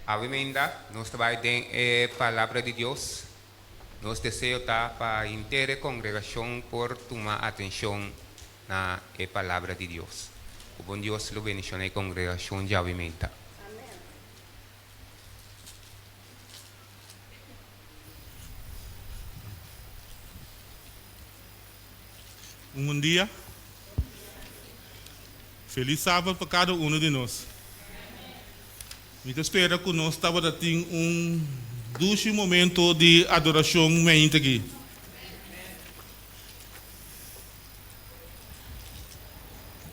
Awe meinda nos ta bai den e Palabra di Dios. Nos deseo ta pa henter e kongregashon por tuma atenshon na e Palabra di Dios. Ku bon Dios lo bendishona e kongregashon djawe meinta. Un bon dia. Felis Sabat pa kada uno di nos. Mi ta spera ku nos tabata tin un dushi momento di adorashon meinta aki.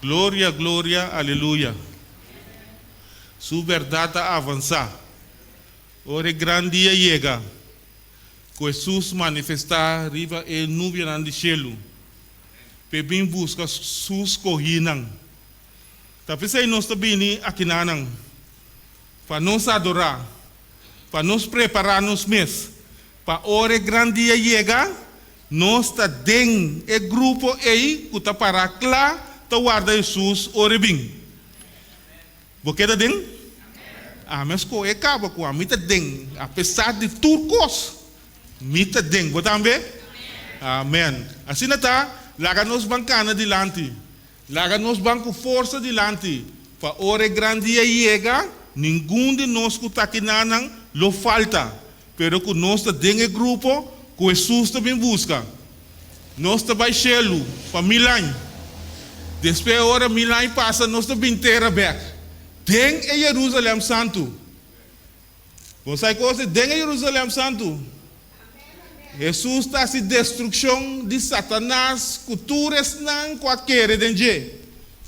Gloria, gloria, aleluya. Su bèrdat ta avansá. Ora e gran dia yega, ku Hesus manifestá riba e nubianan di shelu, p'e bin buska su skohínan. Ta p'esei nos ta bini akinanan, pa nos adorá, pa nos prepará nos mes, pa ora e gran dia yega, nos ta den e grupo ei ku ta pará kla ta warda Hesus ora e bin. Bo keda den? Ami a skohe kaba ku ami ta den, apesar di tur kos, mi ta den. Bo tambe? Amen. Asina ta, laga nos ban kana dilanti. Laga nos ban ku forsa dilanti, pa ora e gran dia yega, ningun di nos ku ta akinanan lo falta, pero ku nos ta den e grupo ku Hesus ta bin buska. Nos ta bai shelu pa mil añ. Despues ora mil añ pasa nos ta bin tera bek den e Jerusalem Santu. Bo sa e kos ei? Den e Jerusalem Santu. Hesus ta hasi destrukshon di Satanas ku tur esnan ku a kere den dje.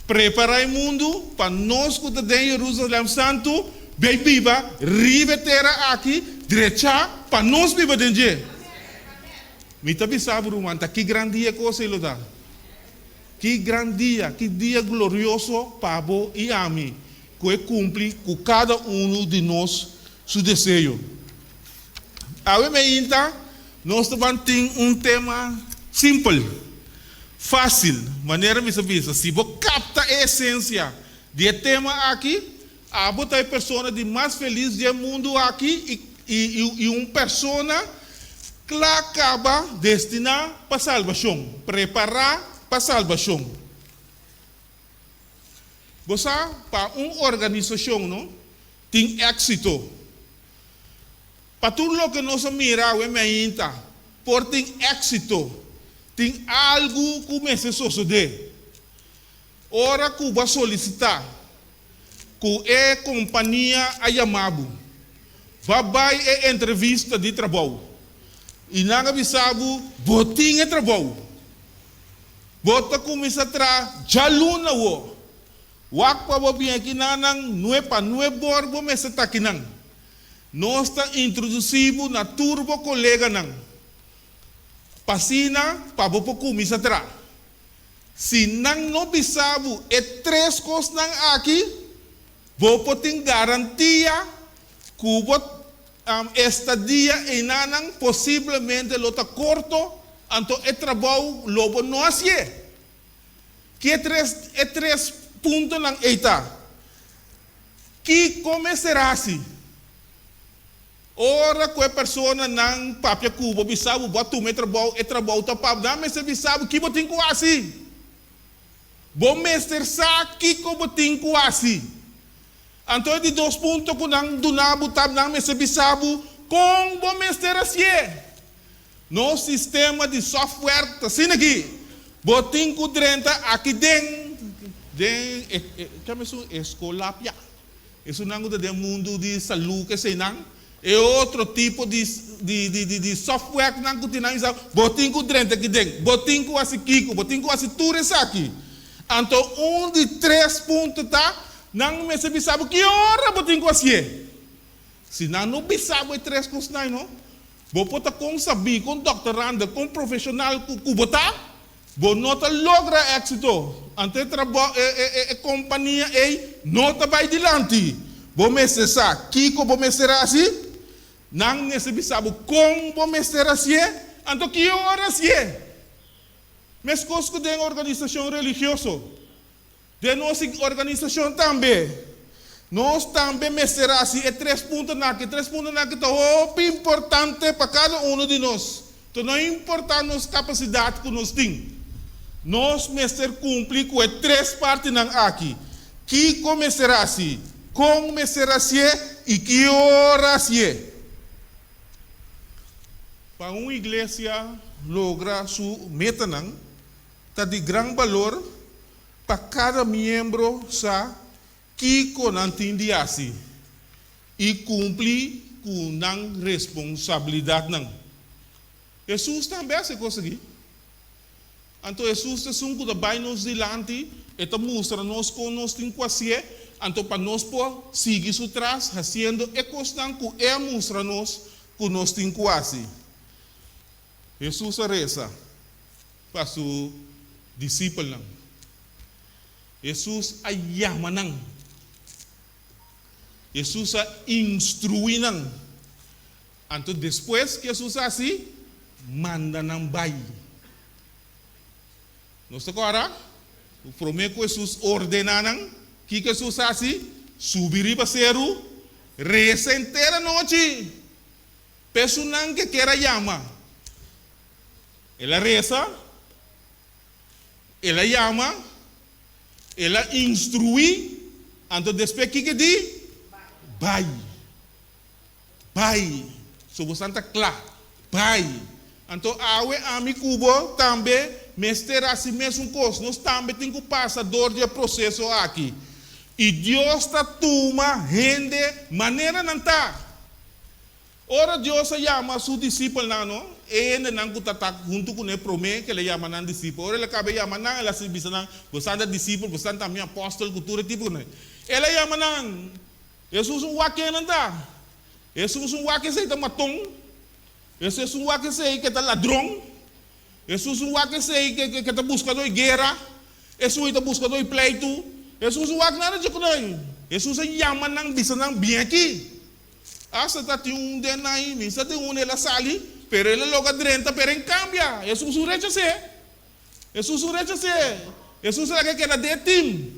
Prepará e mundu pa nos ku ta den Jerusalem Santu bai biba riba e tera aki, drechá pa nos biba den dje. Mi ta bisa bo, ruman, ta ki gran dia e kos ei lo ta! Ki gran dia, ki dia glorioso pa bo i ami, ku e kumpli ku kada unu di nos su deseo. Awe meinta nos ta ban tin un tema simpel, fásil, manera mi sa bisa, si bo kapta e esensia di e tema aki, abo ta e persona di mas felis di e mundu aki i un persona kla kaba destiná pa salbashon, prepará pa salbashon. Bo sa, pa un organisashon no tin éksito. Pa tur loke nos a mira awe mainta por tin éksito, tin algu ku mester sosodé. Ora ku bo a solisitá ku e kompania a yama bo, bo a bai e entrevista di trabou i nan a bisa bo, bo tin e trabou. Bo ta kuminsá traha djaluna awor. Wak pa bo bin aki nan nan nue pa nue bor bo mester ta aki nan. Nos ta introdusí bo na tur bo koleganan pa asina pa bo por kuminsá traha. Si nan no bisa bo e tres kosnan aki, bo por tin garantia ku bo estadia einanan posiblemente lo ta korto, anto e trabou lo bo no hasié. Ki e tres e tres puntonan ei ta? Kiko mester hasi ora ku e personanan papia ku bo bisa bo bo a tuma e trabou, e trabou ta pa bo? Nan mester bisa bo ki bo tin ku hasi. Bo mester sa kiko bo tin ku hasi. Anto e di dos punto ku nan duna bo ta nan mester bisa bo kon bo mester hasié. Nos sistema di software ta asina aki, bo tin ku drenta aki den den e e keme esun escolapia, esunnan ku ta den mundu di salú keseinan, e otro tipo di di di di software nan ku tin nan bisa bo tin ku drenta aki den, bo tin ku hasi kiko, bo tin ku hasi tur esaki. Anto un di tres punto ta nan mester bisa bo ki ora bo tin ku hasié. Si nan no bisa bo e tres kosnan no, Bo por ta kon sabí, kon doktorando, kon profeshonal ku ku bo ta, bo no ta logra éksito. Anto e trabou, e e e e kompania ei no ta bai dilanti. Bo mester sa kiko bo mester hasi, nan mester bisa bo kon bo mester hasié, anto ki ora hasié. Meskos ku den organisashon religioso, den nos organisashon tambe. Nos tambe mester hasi e tres puntonan aki. E tres puntonan aki ta hopi importante pa kada uno di nos. Ta no importa nos kapasidat ku nos tin, nos mester kumpli ku e tres partinan aki, Kiko mester hasi, kon mester hasié i ki ora hasié. Pa un iglesia logra su metanan, ta di gran balor pa kada miembro sa kiko nan tin di hasi i kumpli ku nan responsabilidatnan. Hesus tambe a hasi e kos aki. Anto Hesus ta esun ku ta bai nos dilanti, e ta mustra nos kon nos tin ku hasié, anto pa nos por sigui su tras hasiendo e kosnan ku e a mustra nos ku nos tin ku hasi. Hesus a resa pa su disipelnan. Hesus a yama nan. Hesus a instruí nan. Anto despues ku Hesus a hasi, manda nan bai. Nos ta kòrda? Promé ku Hesus ordená nan, kiko Hesus a hasi? Subi riba seru, resa henter anochi pa esunnan ke kier a yama. El a resa. El a yama, el a instruí, anto despues kiko e di? Bai. Bai. So bosan ta kla. Bai. Anto awe ami ku bo tambe mester hasi mesun kos. Nos tambe tin ku pasa dor di e proseso aki. I Dios ta tuma hende manera nan ta. Ora Dios a yama su disipelnan, no, e hendenan ku ta ta huntu kuné promé ku el a yama nan disipel. Ora el a kaba yama nan, el a bisa nan, Bosan ta disipel, bosan ta mi apòstel ku tur e tipo kuné. El a yama nan, Hesus un wak ken nan ta? Hesus un wak esei ta maton? Hesus un wak esei ke ta ladron? Hesus un wak esei ke ta buskadó di guera? Hesus ta buskadó di pleitu? Hesus un wak nada dje kuné. Hesus a yama nan bisa nan, Bin aki. Asta ta tin un den nan mi sa tin un el a sali, pero el a logra drenta, pero en cambia, Hesus un rechas'é. Hesus un rechas'é. Hesus a laga keda den e team.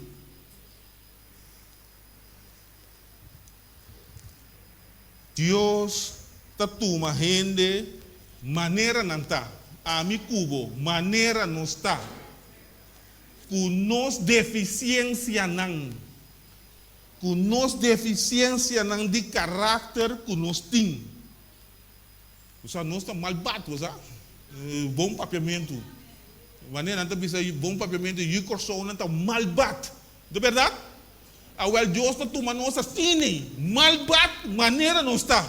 Dios ta tuma hende manera nan ta, ami ku bo, manera nos ta, ku nos defisiensianan. Ku nos defisiensianan di karakter ku nos tin. Osea, nos ta malbat, bo sa. Bon papiamentu. Manera nan ta bisa bon papiamentu, yu Kòrsounan ta malbat. No ta bèrdat? Awèl, Dios ta tuma nos asina, malbat manera nos ta.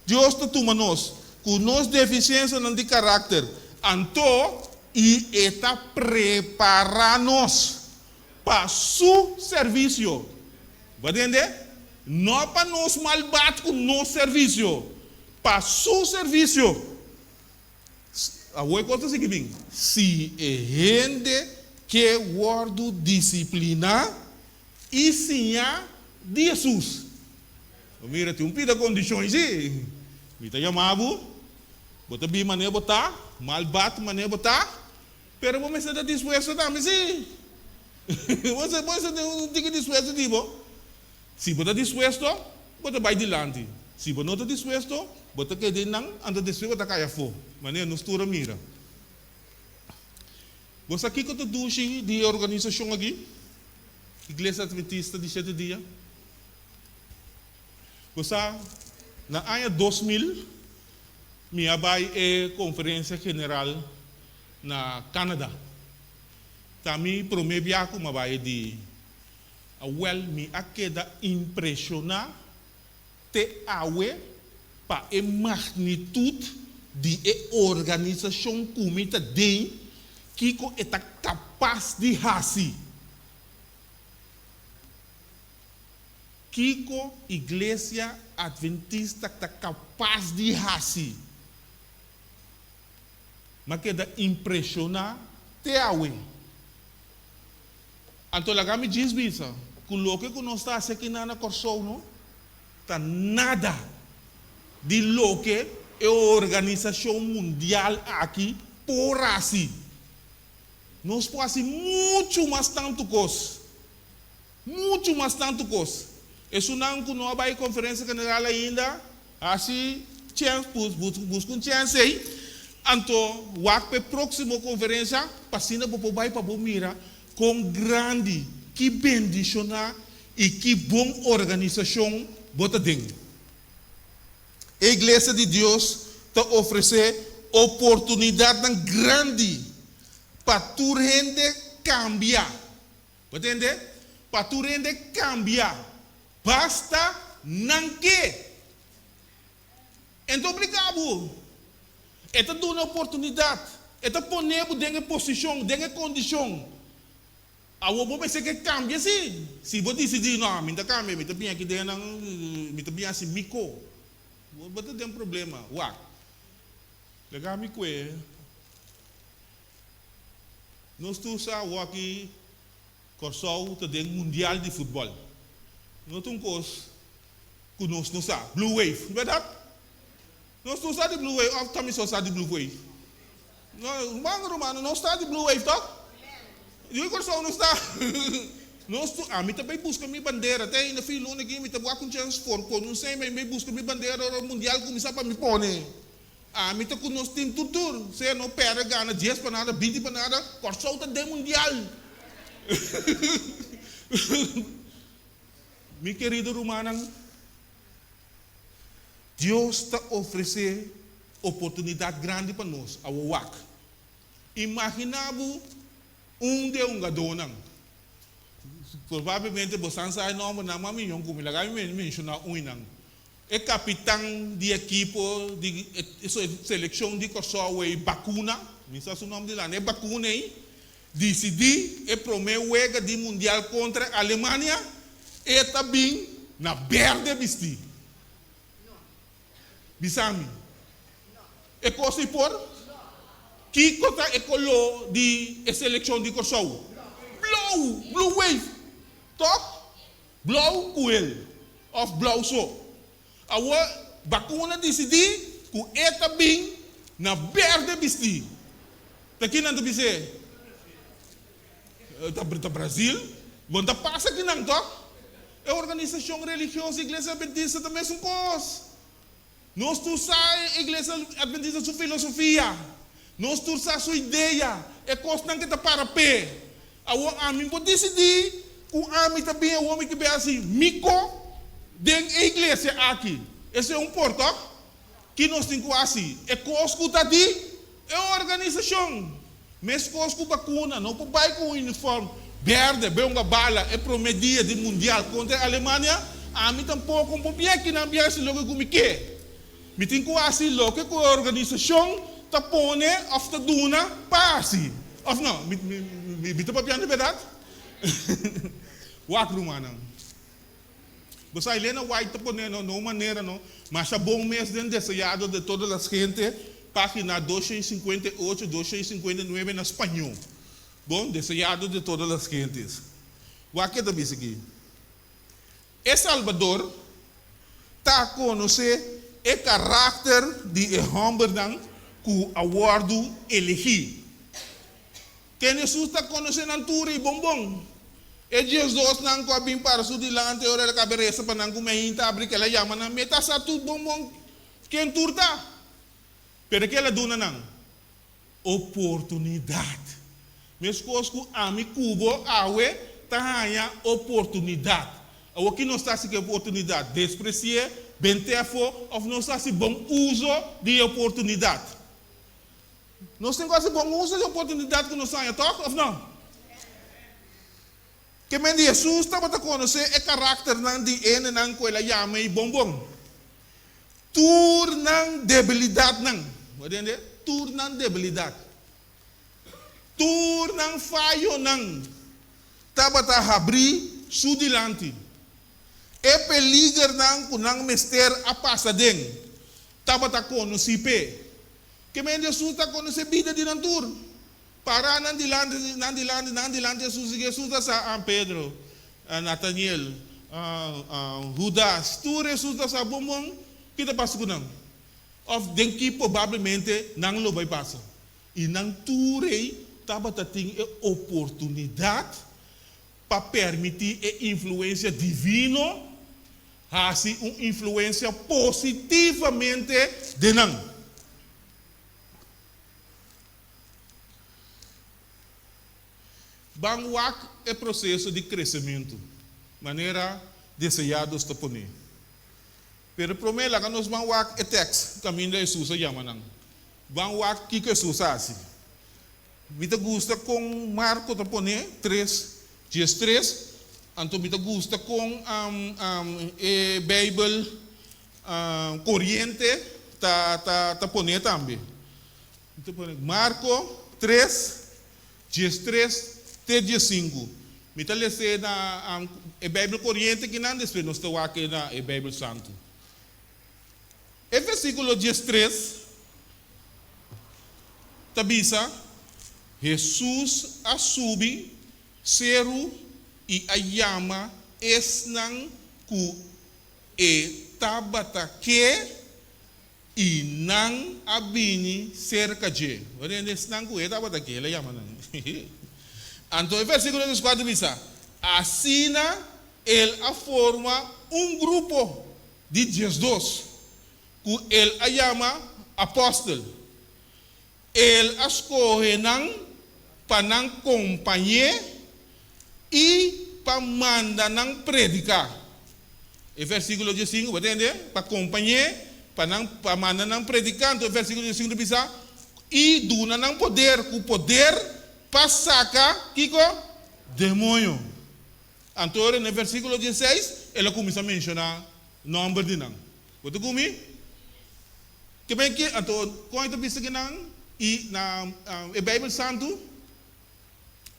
Dios ta tuma nos ku nos defisiensianan di karakter, anto i e ta prepará nos Pa su servisio. Bo a tende? No pa nos malbat ku nos servisio. Pa su servisio. Awor e kos ta sigui bin. Si e hende ke wòrdu disipliná i siñá di Hesus. Bo mira, tin un pida kondishon si. Mi ta yama bo, bo ta bin manera bo ta, malbat manera bo ta. Pero bo mester ta dispuesto tambe, sí. Bo mester bo mester tin un tiki dispuesto di bo. Si bo ta dispuesto, bo ta bai dilanti. Si bo no ta dispuesto, bo ta keda einan, anto despues bo ta kai afó, manera nos tur a mira. Bo sa kiko ta dushi di e organisashon aki, Iglesia Adventista di Shete Dia? Bo sa, na aña 2000 mi a bai e konferensia general na Canada. Ta mi prome bia ku m'a bai di. Awel mi a keda impreshoná te awe pa e magnitut di e organisashon ku mi ta den, kiko e ta kapas di hasi. Kiko Iglesia Adventista ta kapas di hasi? M'a keda impreshoná te awe. Anto laga mi djis bisa ku loke ku nos ta hasi akinan na Kòrsou no ta nada di loke e organisashon mundial aki por hasi. Nos por hasi muchu mas tantu kos. Muchu mas tantu kos. Esunnan ku no a bai konferensia general ainda, hasi chèns, buska un chèns ei, anto wak pa e próksimo konferensia, pa asina bo por bai pa bo mira kon grandi, ki bendishoná i ki bon organisashon bo ta den. E Iglesia di Dios ta ofresé oportunidatnan grandi pa tur hende kambia. Bo tende? Pa tur hende kambia. Basta nan ke. E ta obliga bo. E ta duna oportunidat. E ta pone bo den e posishon, den e kondishon. Awor bo mester ke kambia si. Si bo disidí, no, mi ta kambia, mi ta bin aki den nan, mi ta bin hasi mi ko. Bo ta den problema. Wak. Laga mi kue. Nos tur sa awor-aki Kòrsou ta den mundial di futbòl. No ta un kos ku nos no sa. Blue Wave, bèrdat? Nos tur sa di Blue Wave òf ta mi so sa di Blue Wave? No, ruman, rumannan, nos sa di Blue Wave tòg? Yu di Kòrsou no sa. Nos tur, ami ta bai buska mi bandera. Te ainda fin luna aki mi ta wak un chèns for pone un sèn, mi bai buska mi bandera ora mundial kuminsá pa mi pone. Ami ta ku nos tim tur tur, sea no perde gana dies pa nada, binti pa nada, Kòrsou ta den mundial! Mi kerido rumannan, Dios ta ofresé oportunidat grandi pa nos awo wak. Imaginá bo un di e hungadónan. Probablemente bo san sa e nòmbernan, ma mi yon ku mi laga mi menshoná un i nan. E kapitan di ekipo di e selekshon di Kòrsou ei Bakuna, mi sa su nòmber di landa, e Bakuna ei disidí e promé wega di mundial kontra Alemania, e ta bin na bèrdè bistí. Bisa mi, e kos ei por? Kiko ta e koló di e selekshon di Kòrsou? Blou! Blue wave! Tòg? Blou ku el òf blou so. Awor Bakuna disidí ku e ta bin na bèrdè bistí. Ta kinan ta bis'é? Ta Brazil. Bon ta pasa kinan tòg? E organisashon religioso Iglesia Adventista ta mesun kos. Nos tur sa e Iglesia Adventista su filosofia. Nos tur sa su idea, e kosnan ke ta para p'e. Awor ami por disidí ku ami ta bin awor mi ke bin hasi mi ko den e iglesia aki. Esei un por, tòg? Ki nos tin ku hasi? E kos ku ta di e organisashon. Meskos ku bakuna, no por bai ku un uniform berde be hunga bala e prome dia di mundial kontra e Alemania, ami tampoko no por bia kinan bia hasi loke ku mi ke. Mi tin ku hasi loke ku e organisashon ta pone òf ta duna pa hasi. Òf no? Mi ta papiando di bèrdat? Wak rumannan. Bo sa Elena White ta pone no na un manera no masha bon mes den Deseado de todas las gente, pagina 258, 259 na spañó. Bon, Deseado de todas las gentes. Wak ke ta bisa aki. E Salbador ta konosé e karakter di e hòmbernan ku a wòrdu elegí. Ken Hesus ta konosé nan tur i bon bon. E diesdosnan ku a bin para su dilanti ora el a kaba resa pa nan ku meinta abri ku el a yama nan, mi ta sa tur bon bon ken tur ta. Pero ke el a duna nan? Oportunidat. Meskos ku ami ku bo awe ta haña oportunidat. Awor ki nos ta hasi ku e oportunidat? Despresi'é, bent'é afó òf nos ta hasi bon uso di e oportunidat? Nos tin ku hasi bon uso di oportunidat ku nos haña, tòg òf nò? Ke men di Hesus tabata konosé e karakternan di hendenan ku el a yama ei bon bon. Tur nan debilidatnan. Bo a tende? Tur nan debilidat. Tur nan fayonan tabata habrí su dilanti. E peligernan ku nan mester a pasa den tabata konosí p'e. Ke men Jesus ta konosé bida di nan tur. Pará nan dilanti, nan dilanti, nan dilanti Jesus, i Jesus ta sa, ah, Pedro, ah, Nataniel, ah, ah, Judas, tur Jesus ta sa bon bon ki ta pasa ku nan, òf den ki probablemente nan lo bai pasa. I nan tur ei tabata tin e oportunidat pa permití e influensia divino. Hasi un influensia positivamente den nan. Ban wak e proseso di kresementu, manera Deseados ta pone. Pero promé laga nos ban wak e tèks kaminda Hesus a yama nan. Ban wak kiko Hesus a hasi. Mi ta gusta kon Marko ta pone tres, 13, anto mi ta gusta kon e Beibel Koriente ta ta pone tambe. Mi ta pone Marko tres, 13 te 15. Mi ta les'é na e Beibel Koriente kinan, despues nos ta wak e na e Beibel Santu. E versíkulo 13 ta bisa, Hesus a subi seru i a yama esnan ku e tabata ke, i nan a bini serka dje. Bo tende? Esnan ku e tabata ke, el a yama nan. Anto e versíkulo 14 ta bisa, Asina el a forma un grupo di 12, ku el a yama apòstel. El a skohe nan pa nan kompañ'é i pa manda nan prediká. E versíkulo 15, bo tende? Pa kompañ'é, pa nan, pa manda nan prediká. Anto e versíkulo 15 ta bisa, I duna nan poder, ku poder pa saka, kiko? Demoño. Anto ora na e versíkulo 16, el a kuminsá menshoná nòmber di nan. Bo ta ku mi? Ke ben ke anto kon e ta bisa ke nan i na e Beibel Santu?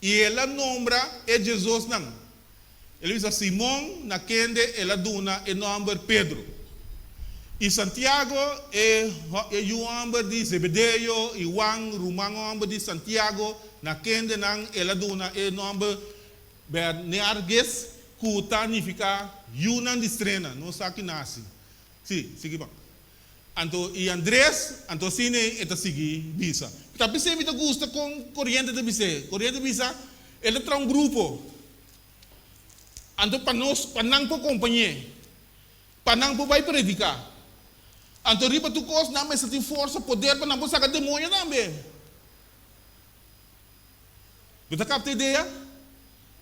I el a nombra e diesdosnan. El a bisa Simon, na kende el a duna e nòmber Pedro, i Santiago, e e yu hòmber di Zebedeo, i Juan, ruman hòmber di Santiago, na kendenan el a duna e nòmber Boanerges, ku ta nifiká yunan di strena, no sa ki nasi. Sí, sigui ban. Anto i Andres, anto asina e ta sigui bisa. Ta p'esei mi ta gusta kon Koriente ta bis'é. Koriente ta bisa, El ta traha un grupo, anto pa nos, pa nan por kompañ'é, pa nan por bai prediká. Anto riba tur kos nan mester tin forsa, poder pa nan por saka demoño tambe. Bo ta kapta idea?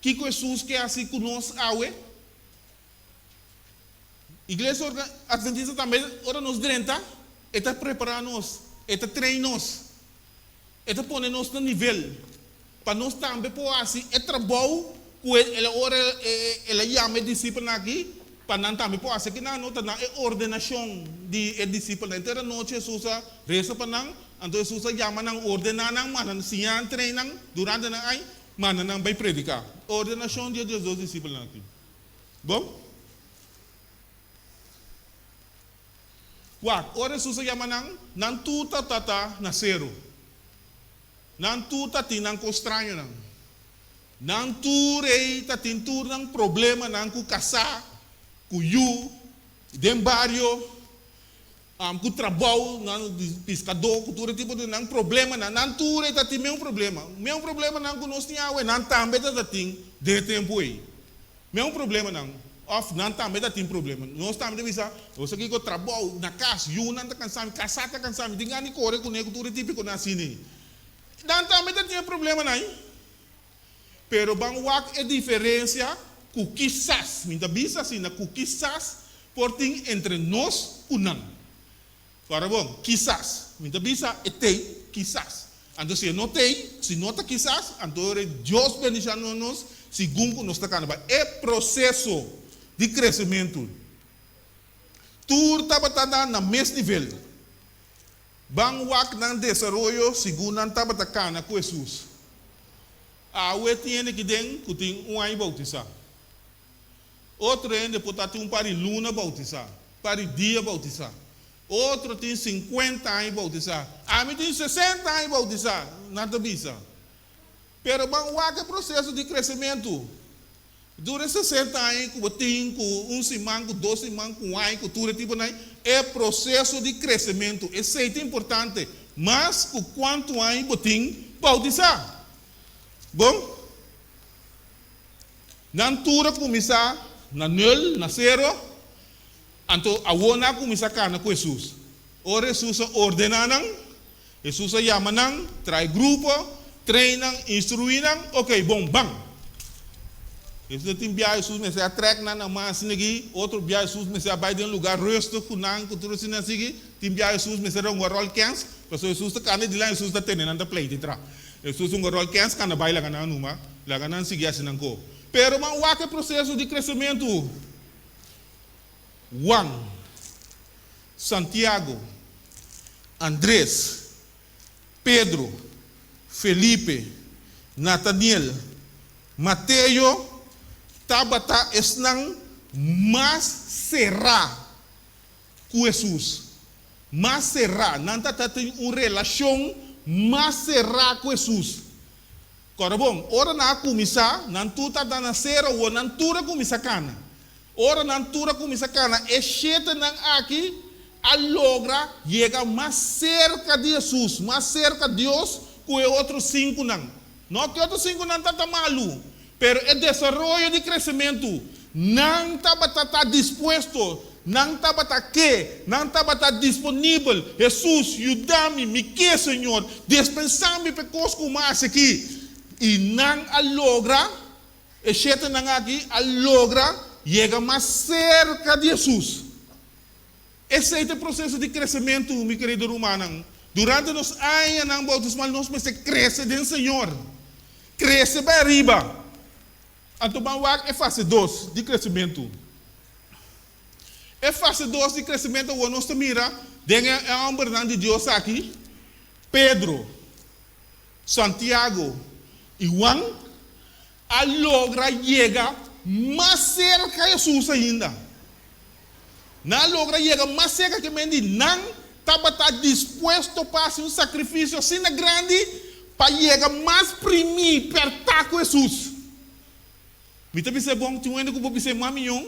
Kiko Hesus ke hasi ku nos awe? Iglesia Adventista tambe ora nos drenta e ta prepara nos, e ta train nos, e ta pone nos na nivel pa nos tambe por hasi e trabou ku el a ora el a yama e disipelnan aki pa nan tambe por hasi. Kinan no ta na e ordenashon di e disipelnan. Henter anochi Hesus a resa pa nan, anto Hesus a yama nan, ordena nan, manda nan siña nan, train nan durante nan ai, manda nan bai prediká. Ordenashon di e 12 disipelnan aki. Bon. Wak, ora Hesus a yama nan, nan tur ta tata na seru. Nan tur ta tin nan kos strañonan. Nan tur ei ta tin tur nan problemanan ku kasá, ku yu, den bario, ku trabou, nan di piskadó, ku tur e tipo di nan problemanan. Nan tur ei ta tin meun problema. Meun problemanan ku nos tin awe, nan tambe ta ta tin den e tempu ei. Meun problemanan, òf nan tambe ta tin problema. Nos tambe ta bisa, Nos a kiko trabou na kas, yunan ta kansa mi, kasá ta kansa mi, tin gana di kore kuné ku tur e típikonan asina ei. Nan tambe ta tin e problemanan ei. Pero ban wak e diferensia ku kisas, mi ta bisa asina, ku kisas por tin entre nos ku nan. Ora bon, kisas. Mi ta bisa e t'ei, kisas. Anto si e no t'ei, si no ta kisas, anto ora Dios bendishando nos segun ku nos ta kana bai e proseso di kresementu. Tur tabata na nan mes nivel. Ban wak nan desaroyo segun nan tabata kana ku Hesus. Awe tin hende ki den ku tin un aña boutisá. Otro hende por ta tin un par di luna bautisá, par di dia bautisá. Otro tin sinkuenta aña bautisá. Ami tin sesenta aña bautisá, nan ta bisa. Pero ban wak e proseso di kresementu. Dura e 60 aña ku bo tin, ku un siman, ku dos siman, ku un aña, ku tur e tipo nan, e proseso di kresementu. Esei ta importante, mas ku kuantu aña bo tin bautisá. Bon? Nan tur a kuminsá na nul, na sero. Anto awor nan a kuminsá kana ku Hesus. Ora Hesus a ordená nan, Hesus a yama nan, trae grupo, train nan, instruí nan, ok, bon, ban! Hesus a tin bia Hesus mester a trèk nan na man asina aki, otro bia Hesus mester a bai den un lugá rustig ku nan, ku tur asina asiki, tin bia Hesus mester a hunga ròl kèns, pasobra Hesus ta kana dilanti, Hesus ta tene nan ta pleita i tra. Hesus hunga ròl kèns, kana bai laga nan numa, laga nan sigui hasi nan ko. Pero ban wak e proseso di kresementu. Juan, Santiago, Andres, Pedro, Felipe, Nataniel, Mateo tabata esnan mas será ku Hesus. Mas será, nan tabata tin un relashon mas será ku Hesus. Kòrda bon, ora nan a kuminsá, nan tur tabata na sero, awor nan tur a kuminsá kana. Ora nan tur a kuminsá kana, e shetenan aki a logra yega mas serka di Hesus, mas serka Dios, ku e otro sinkunan. No ku e otro sinkunan tabata malu, pero e desaroyo di kresementu, nan tabata ta dispuesto, nan tabata ke, nan tabata disponibel, Hesus, yuda mi, mi ke, Señor, despensá mi pa e kos ku mi a hasi aki. I nan a logra. E shetenan aki a logra yega mas serka di Hesus. Esei ta e proseso di kresementu, mi kerido rumannan. Durante nos añanan boutismal nos mester krese den Señor. Krese bai ariba. Anto ban wak e fase dos di kresementu. E fase dos di kresementu awor nos ta mira den e hòmbernan di Dios aki, Pedro, Santiago i Juan a logra yega mas serka Hesus ainda. Nan a logra yega mas serka ke men di nan tabata dispuesto pa hasi un sakrifisio asina grandi pa yega mas primí pèrtá ku Hesus. Mi ta bisa e bon, tin un hende ku por bisa e mas mion.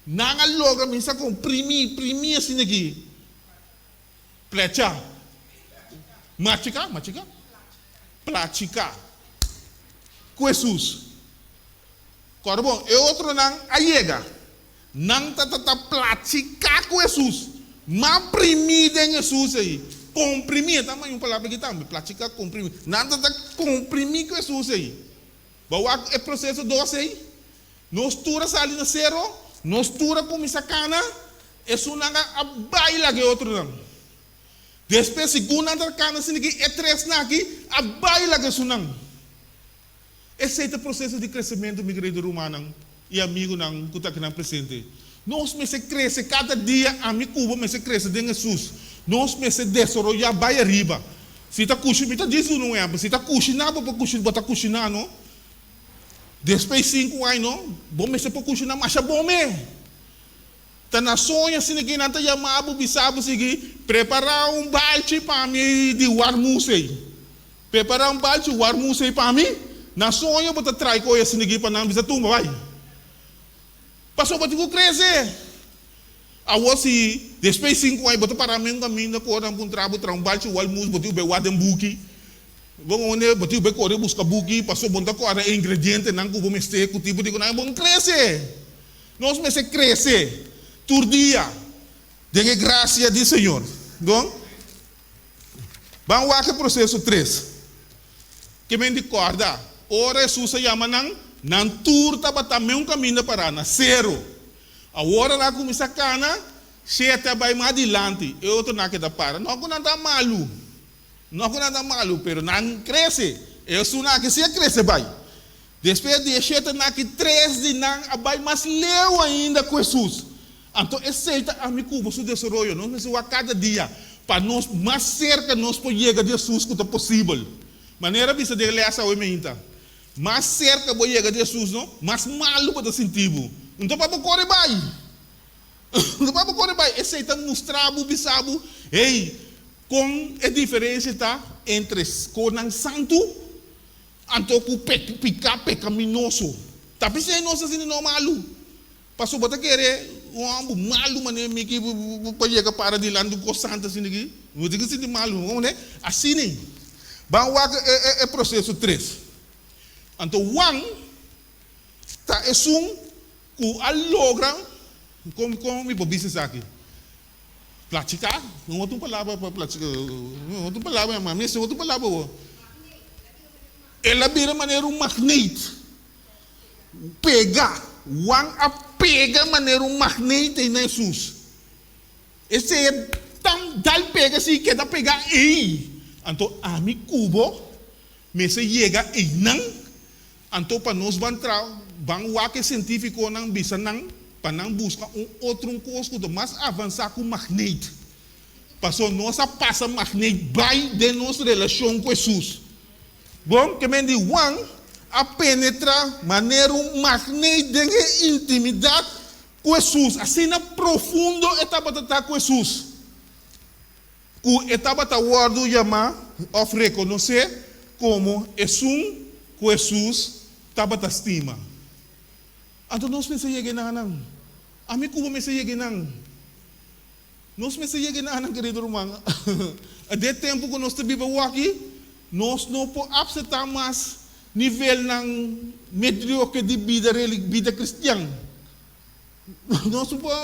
Nan a logra minsa kon primí, primí asina aki. Plecha. Machica, machica? Plachica. Cu Hesus. Corda bon, e otronan a yega. Nan ta ta ta plachica cu Hesus. Ma primi den Hesus ei. Comprimi, e ta un palabra aki tambe, plachica, comprimi. Nan ta ta comprimi cu Hesus ei. Bo wak e proceso dos ei? Nos tur a sali na sero, nos tur a cuminsa cana, esunnan a bay laga e otronan. Despues segun nan ta cana asina aki, e tresnan aki a bay laga esunnan. Esey ta proceso di crecemento, mi querido rumannan y amigunan cu ta akinan presente. Nos mester crece cada dia, ami cu bo mester crece den Jesus. Nos mester desaroya bay ariba. Si ta cushi, mi ta djis duna un ehempel, si ta cushina bo por cushi, bo ta cushina no. Despues sinku aña no, bo mester por kushiná masha bon me. Ta na soño asina ki nan ta yama bo bisa bo sigui, prepará un balchi pa mi di warmus ei. Prepará un balchi warmus ei pa mi. Na soño bo ta trai koe asina ki pa nan bisa tumba bai. Pasobra bo tin ku krese. Awor si despues sinku aña bo ta pará men kaminda ku ora nan puntra bo traha un balchi walmus bo tin ku bai wak den buki. Bo wone bo tin ku bai kore buska buki paso bo no ta kòrda e ingredientenan ku bo mester ku tipo di ku bo no krese. Nos mester krese tur dia den e grasia di Señor. Bon, ban wak e proseso tres. Ke men di kòrda, ora Hesus a yama nan, nan tur tabata meun kaminda pará na seru. Awor nan a kuminsá kana, shete a bai mas dilanti, e otronan a keda para. No ku nan ta malu, no ku nan ta malu, pero nan krese. E esunnan aki si a krese bai. Despues di e shetenan aki, tres di nan a bai mas leu ainda ku Hesus. Anto esei ta ami ku bo su desaroyo. Nos mester wak kada dia pa nos mas serka nos por yega di Hesus ku ta posibel. Manera a bisa den e lès awe meinta. Mas serka bo yega di Hesus no, mas malu bo ta sinti bo. Nto pa bo kore bai. Nto pa bo kore bai. Esei ta mustra bo, bisa bo, hey, kon e diferensia ta entre konan santu anto ku piká pekaminoso. Ta p'esei nos ta sinti no malu. Pasobra bo ta kere un hòmber malu manera mi ki pa yega para dilanti un kos santu asina aki? Bo tin ku sinti malu, no? Asina ei. Ban wak e proseso tres. Anto Juan ta esun ku a logra. Kon kon mi por bisa esaki? Plachiká? No otro palabra pa plachiká. No otro palabra, ma mester otro palabra bo. El a bira manera un magneet. Pega. Juan a pega manera un magneet ei na Hesus. Esei e tan dal pega así keda pegá ei. Anto ami ku bo mester yega einan. Anto pa nos ban tra ban wak e sientífikonan bisa nan pa nan buska un otro un kos ku ta mas avansá ku magneet. Paso nos a pasa magneet bai den nos relashon ku Hesus. Bon, ke men di Juan a penetrá manera un magneet den e intimidat ku Hesus. Asina profundo e tabata ta ku Hesus, ku e tabata wòrdu yamá òf rekonosé komo esun ku Hesus tabata stima. Anto nos mester yega enanan. Ami ku bo mester yega enan. Nos mester yega enanan, kerido ruman. Den e tempu ku nos ta biba awaki, nos no por apseptá mas nivelnan medioke di bida bida kristian. Nos no por,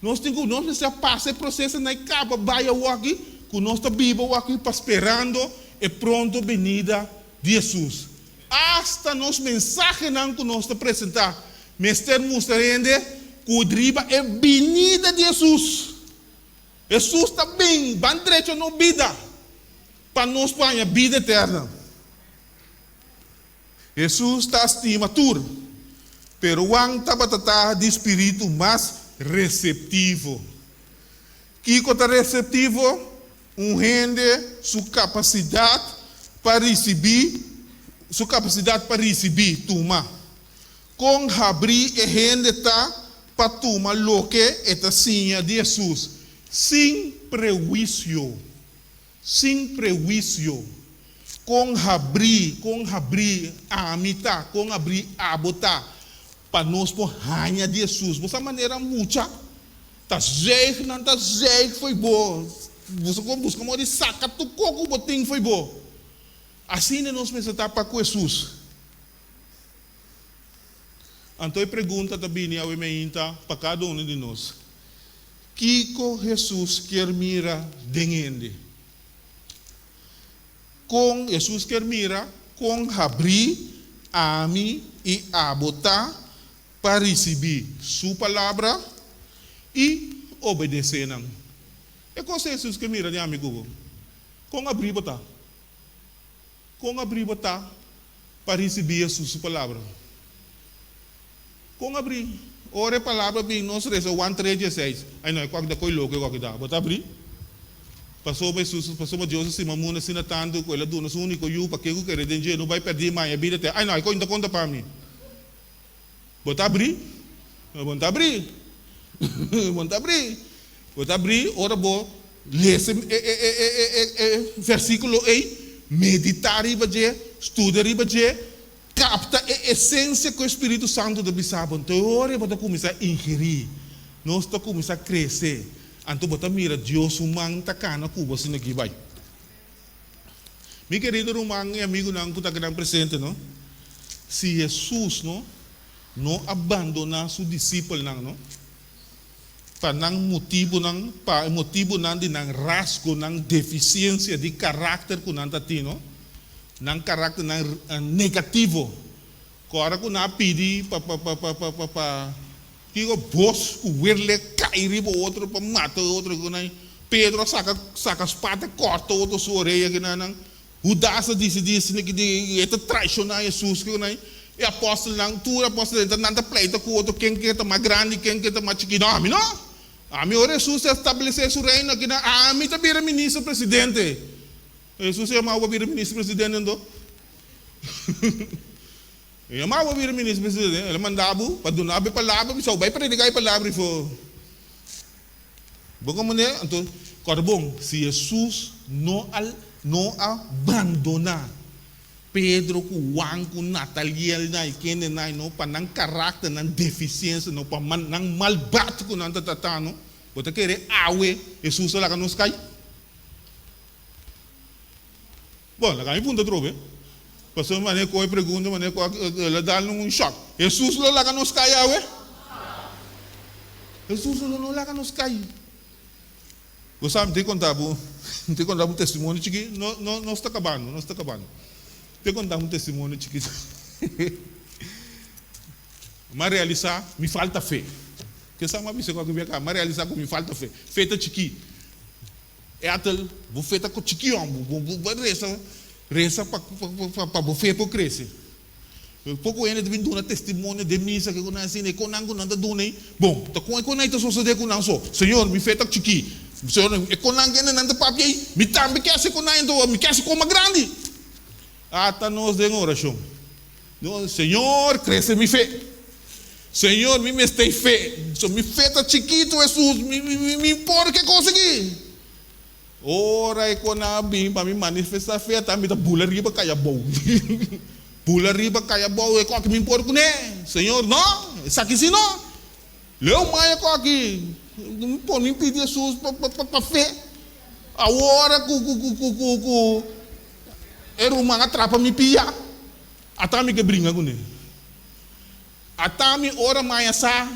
nos tin ku, nos mester a pasa e prosesonan i kaba bai awaki ku nos ta biba awaki pa sperando e pronto benida di Hesus. Asta nos mensahenan ku nos ta presentá mester mustra hende ku riba e binida di Hesus. Hesus ta bin, ban drecha nos bida pa nos por haña bida eterna. Hesus ta stima tur, pero Juan tabata ta di spiritu mas reseptivo. Kiko ta reseptivo? Un hende su kapasidat pa risibí, su kapasidat pa risibí, tuma. Kon habrí e hende ta pa tuma loke e ta siña di Hesus sin prehuisio? Sin prehuisio. Kon habrí, kon habrí ami ta, kon habrí abo ta pa nos por haña di Hesus? Bo sa manera mucha ta zuig, nan ta zuig fo'i bo. Bo sa kon buska modo di saka tur kos ku bo tin fo'i bo. Asina nos mester ta pa ku Hesus. Anto e pregunta ta bini awe meinta pa kada uno di nos, Kiko Hesus kier mira den hende? Kon Hesus kier mira kon habrí ami i abo ta pa risibí Su palabra i obedesé nan? E kos Hesus kier mira den ami ku bo. Kon habrí bo ta? Kon abrí bo ta pa risibí Hesus su palabra? Kon abrí? Ora e palabra bin nos resa Juan tres dieseis. Ai no, e kuak da koi loko e kuak da. Bo ta abrí? Pasobra Hesus, pasobra Dios a stima mundu asina tantu ku El a duna Su úniko Yu pa ken ku kere den dje no bai pèrdí ma haña bida eterno. Ai no, e koi no ta konta pa mi. Bo ta abrí? Bo no ta abrí. Bo no ta abrí. Bo ta abrí ora bo lesa e versíkulo ei, meditá riba dje, studia riba dje, kapta e esensia ku e spiritu santu ta bisa bo. Anto e ora ei bo ta kuminsá ingerí, nos ta kuminsá krese. Anto bo ta mira Dios su man ta kana ku bo asina aki bai. Mi kerido ruman i amigunan ku ta akinan presente, no, si Hesus, no, no a bandoná su disipelnan, no, pa nan motibunan, pa e motibunan di nan rasgonan, defisiensia di karakter ku nan ta tin, no, nan karakternan negativo, ku ora ku nan a pidi pa, pa, pa, pa, pa, pa, pa Kiko bos ku werle kai riba otro pa mata otro ku nan? Pedro a saka saka spada kòrta otro su orea ku nan. Hudas a disidí asina ki di e ta traishoná Hesus ku nan. E apòstelnan, tur apòstelnan ta nan ta pleita ku otro ken ke ta mas grandi, ken ke ta mas chikito. Ami no! Ami ora Hesus a establesé su reino aki nan, ami ta bira minister presidente. Hesus a yama bo pa bira minister presidente anto? E yama bo bira minister presidente, el a manda bo pa duna bo e palabra, bisa bo bai predica e palabra i for. Bo comprende? Anto, kòrda bon, si Hesus no a no a bandona Pedro ku Juan ku Nataliel nan i kendenan no pa nan karakter, nan defisiensia no, pa nan malbat ku nan ta tratá no, bo ta kere awe Hesus ta laga nos kai? Bon, laga mi punta atrobe. Pasobra manera ku e pregunta, manera ku el a dal un shòk. Hesus lo laga nos kai awe? Hesus lo no laga nos kai. Bo sa, mi ta konta bo, mi ta konta bo un testimonio chikí, no, no, nos ta kabando, nos ta kabando. Mi ta konta bo un testimonio chikito. Mi a realisá mi falta fe. Ke sa mi a bisa ku aki bia? Mi a realisá ku mi falta fe. Fe ta chikí. Ethel, bo fe ta ku chikí hòmber. Bo, bo, bo resa, resa pa, pa, pa bo fe por krese. Poko hende ta bin duna testimonio den misa ke ku nan asina, e konan ku nan ta duna ei, bon, ta kon e konan ei ta sosodé ku nan so? Señor, mi fe ta chikí. Señor, e konan kende nan ta papia ei, mi tambe ke hasi konan ei, anto mi ke hasi kon mas grandi. Ata nos den orashon. Nos, Señor, krese mi fe. Señor, mi mester fe. So mi fe ta chikitu, Hesus, mi, mi, mi, mi por ke konsegí. Ora e kona a bin pa mi manifestá fe ata mi ta bula riba kai abou. Bula riba kai abou e koki mi por kuné. Señor, no, esaki si no. Leu mai e koki. Mi por mi pidi Hesus pa pa pa fe. Awor ku ku ku ku ku ku e ruman a trapa mi pia, ata mi ke bringa kuné. Ata mi ora maya sa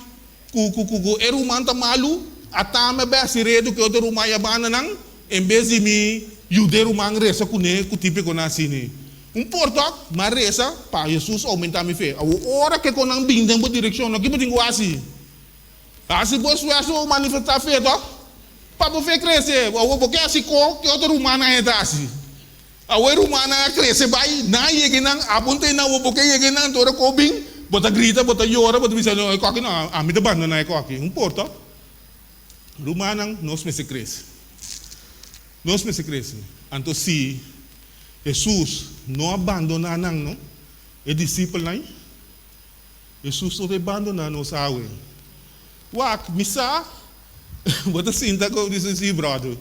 ku ku ku e ruman ta malu, ata mi a bai hasi redu ku e otro ruman ya banda nan, en bes di mi yuda e ruman resa kuné ku típiko nan asina. Un por tok, mi a resa pa Hesus oumentá mi fe. Awor ora ku e konan bin den bo direkshon, no ki bo tin ku hasi? Hasi bo esfuerso pa bo manifestá fe tok, pa bo fe krese. Awor bo ke hasi ko ku e otro rumannan e ta hasi? Awe rumannan a krese bai, nan a yega einan, apunta einan, awor bo ke yega einan, anto ora ku bo bin, bo ta grita, bo ta yora, bo ta bisa, no, e koki no, ami ta bandoná e koki. Un porta. Rumannan, nos mester krese. Nos mester krese. Anto si Hesus no a bandoná nan, no, e disipelnan, Hesus no ta bandoná nos awe. Wak, mi sa, bo ta sinta ku di si, bròder,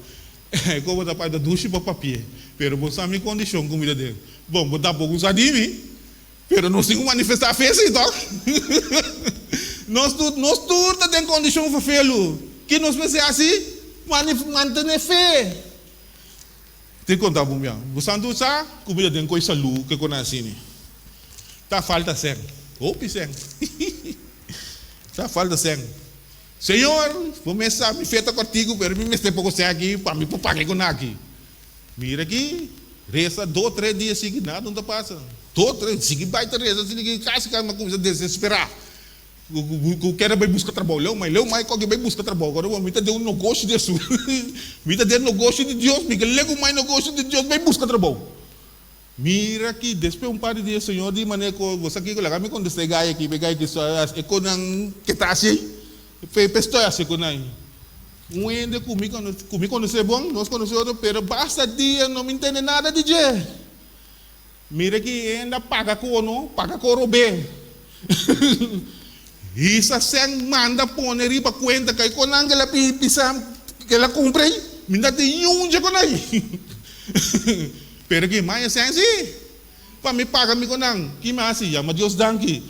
ku bo ta pai ta dushi pa papié, pero bo sa mi kondishon ku mi ta den. Bon, bo tampoko sa di mi, pero nos tin ku manifestá fe si, tòg? Nos tur, nos tur ta den kondishon ferfelu. Ki nos mester hasi? Manif, mantené fe. Tin konta bo mia, bo santu sa ku mi ta den koi salú ke kon asini. Ta falta sèn, hopi sèn. Ta falta sèn. Señor, bo mes sa mi fe ta kòrtiku, pero mi mester poko sèn aki pa mi por paga e kon aki. Mira aki, resa dos tres dia sigui, nada no ta pasa. Dos tres, sigui bai ta resa asina ki kasi kasi mi a kuminsá desesperá. Ku kere bai buska trabou leu mai leu mai koki bai buska trabou kore bo mi ta den un nogoshi di Hesus mi ta den nogoshi di Dios mi ke legu mai nogoshi di Dios bai buska trabou mira aki despues un par di dia Señor di manera ku bo sa kiko laga mi kontesta e gai aki e gai ki e konan ke ta hasi ei pe stoi hasi ku nan un hende ku mi ku mi konosé bon nos konosé otro pero basta dia no mi ntende nada di dje. Mira ki hende a paga ku no, paga ku rob'é. Hisa sèn manda pone riba kuenta kai kon nan kila bisa kila kumpra ei, mi no ta tin niun dje kon ei. Pero ki maya sèn si, pa mi paga mi kon nan. Ki mi hasi? Yama Dios danki.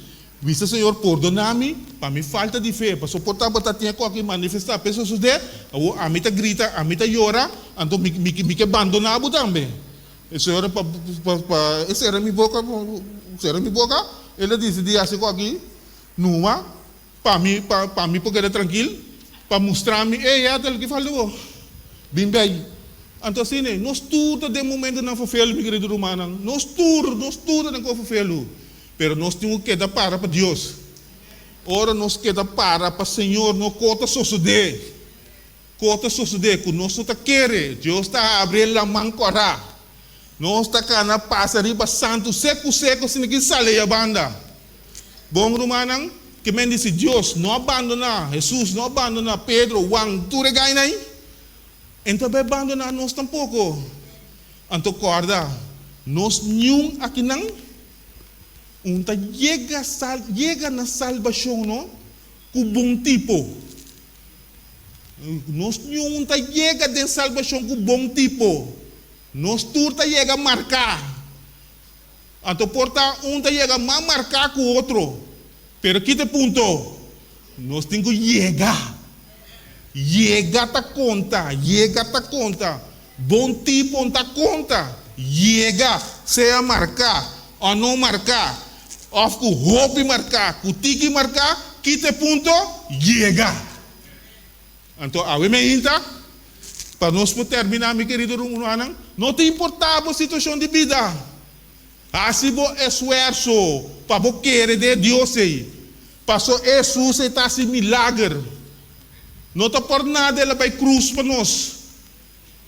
Bisa Señor pordona mi pa mi falta di fe, pasobra por tabata tin e koki manifestá p'e sosodé, awor ami ta grita, ami ta yora, anto mi mi ke bandoná bo tambe. E señora pa pa e sera mi boka sera mi boka el a disidí hasi ku aki numa pa mi pa pa mi por keda trankil pa mustra mi ey Ethel ki falta bo bin bay anto asina nos tur ta den momentonan ferfelu mi kerido rumannan nos tur nos tur ta den kos ferfelu pero nos tin ku keda para pa Dios ora nos keda para pa Señor no ko ta sosodé. Ko ta sosodé ku nos no ta kere? Dios ta habri e laman kòrá. Nos ta kana pasa riba santu seku seku asina ki sali ei abanda. Bon, rumannan, ke men di si Dios no a bandoná Hesus, no a bandoná Pedro, Juan, tur e gainan ei, e no ta bai bandoná nos tampoko. Anto kòrda, nos niun akinan un ta yega sal yega na salbashon no ku bon tipo. Nos niun ta yega den salbashon ku bon tipo. Nos tur ta yega marká. Anto por ta un ta yega mas marká ku otro. Pero kita e punto? Nos tin ku yega. Yega ta konta, yega ta konta. Bon tipo no ta konta. Yega, sea marká o no marká, òf ku hopi marká, ku tiki marká, kita e punto? Yega. Anto awe meinta, pa nos por terminá, mi kerido rumannan, no ta importá bo situashon di bida. Hasi bo esfuerso pa bo kere den e Dios ei. Paso Hesus ei ta hasi milager. No ta por nada el a bai krus pa nos.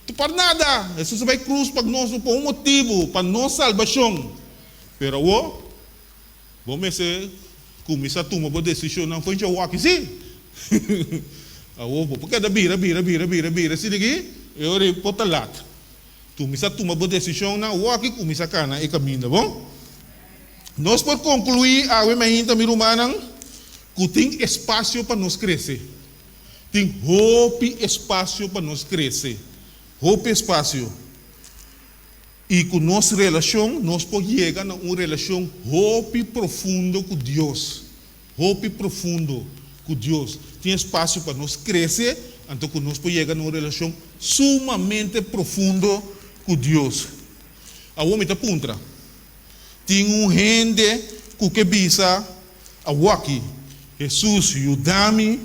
Ta por nada! Hesus a bai krus pa nos pa un motibu, pa nos salbashon. Pero awor, bo mester kuminsá tuma bo desishonnan for dje awor aki, sí. Awor bo por keda bira, bira, bira, bira, bira asina aki, e ora ei por ta lat. Kuminsá tuma bo desishonnan awor aki, kuminsá kana e kaminda, bon? Nos por konkluí awe mainta, mi rumannan, ku tin espasio pa nos krese. Tin hopi espasio pa nos krese, hopi espasio. I ku nos relashon nos por yega na un relashon hopi profundo ku Dios, hopi profundo ku Dios. Tin espasio pa nos krese, anto ku nos por yega na un relashon sumamente profundo ku Dios. Awor mi ta puntra, tin un hende ku ke bisa Awaki, Hesus yuda mi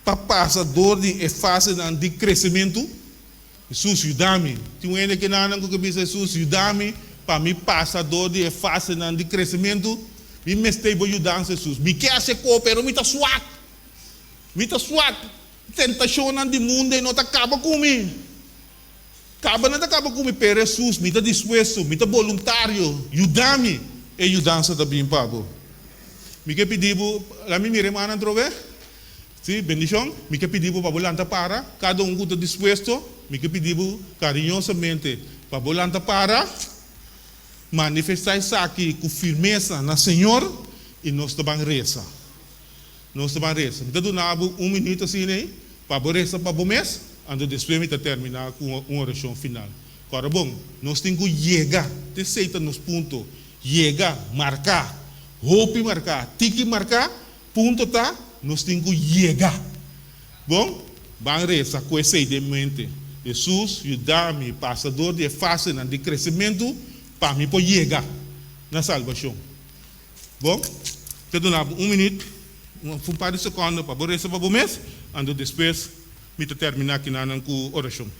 pa pasa dor di e fasenan di kresementu. Hesus yuda mi. Tin un hende kenanan ku ke bisa Hesus yuda mi pa mi pasa dor di e fasenan di kresementu? Mi mester bo yudansa Hesus. Mi ke hasi e ko pero mi ta swak. Mi ta swak. Tentashonnan di mundu ei no ta kaba ku mi. Kaba nan ta kaba ku mi pero Hesus mi ta dispuesto, mi ta boluntario, yuda mi. E yudansa ta bin pa bo. Mi ke pidi bo, laat mi mira e mannan atrobe. Si, bendishon. Mi ke pidi bo pa bo lanta para, kada un ku ta dispuesto, mi ke pidi bo kariñosamente pa bo lanta para, manifestá esaki ku firmesa na Señor i nos ta ban resa. Nos ta ban resa. Mi ta duna bo un minuut asina ei pa bo resa pa bo mes, anto despues mi ta terminá ku un orashon final. Kòrda bon, nos tin ku yega te esei ta nos punto. Yega, marká, hopi marká, tiki marká, punto ta, nos tin ku yega. Bon, ban resa ku esei den mente. Hesus, yuda mi pasa dor di e fasenan di kresementu pa mi por yega na salbashon. Bon, ta duna bo un minüt, òf un par di sekònde pa bo resa pa bo mes, anto despues mi ta terminá kinanan ku orashon.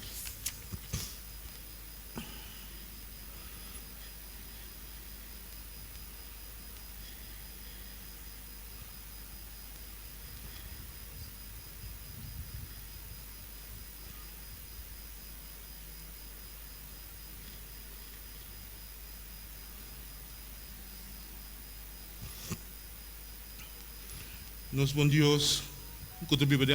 Nos bon Dios ku ta biba den.